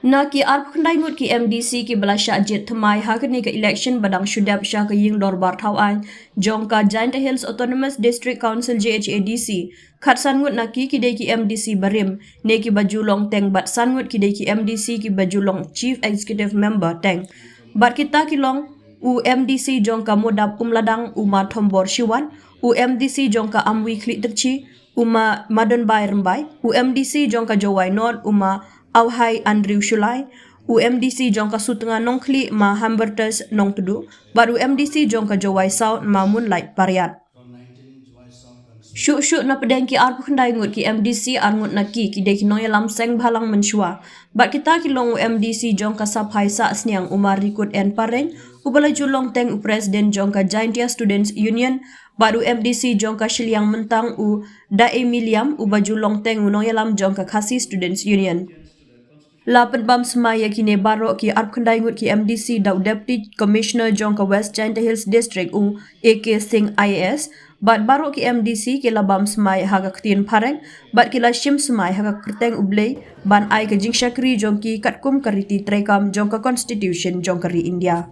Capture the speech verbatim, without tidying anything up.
Na ki arphew khyndai ngut ki M D C kiba la shah jied thymmai ha kane ka election ba dang shu dep sha ka ïing dorbar thaw aiñ jong ka Jaintia Hills Autonomous District Council, J H A D C, khatsan ngut na ki ki dei ki M D C barim ne kiba ju long teng bad san ngut ki dei ki M D C kiba ju long Chief Executive Member teng. Bad kita ki long u M D C jong ka Mawdap Umladang, u Ma Thombor Shiwat, u M D C jong ka Amwi Khliehtyrshi, u Ma Madonbai Rymbai, u M D C jong ka Jowai North, u Ma Auhai Andrew Shullai, u M D C jong ka Sutnga Nongkhlieh, Ma Hambertus Nongtdu, bad u M D C jong ka Jowai South, Ma Moonlight Pariat. Shuh shuh na pdeng ki arphew khyndai ngut ki M D C, ar ngut na ki ki dei ki nongïalam seng bhalang mynshuwa. Bad kita ki long u M D C jong ka Saphai Sahsniang, u Ma Rikut N Pareng, uba la ju long teng u President jong ka Jaintia Students Union, bad u M D C jong ka Shilliang Myntang, u Dae Miliam, uba ju long teng u nongïalam jong ka Khasi Students Union. La pynbam smai ïa kine baroh ki arphew khyndai ngut ki M D C da u Deputy Commissioner jong ka West Jaintia Hills District, u A K Singh I A S, bad baroh ki M D C ki la bam smai ha ka ktien phareng bad ki la shim smai ha ka kyrteng U Blei ban ai ka jingshakri jong ki katkum ka riti treikam jong ka Constitution jong ka ri India.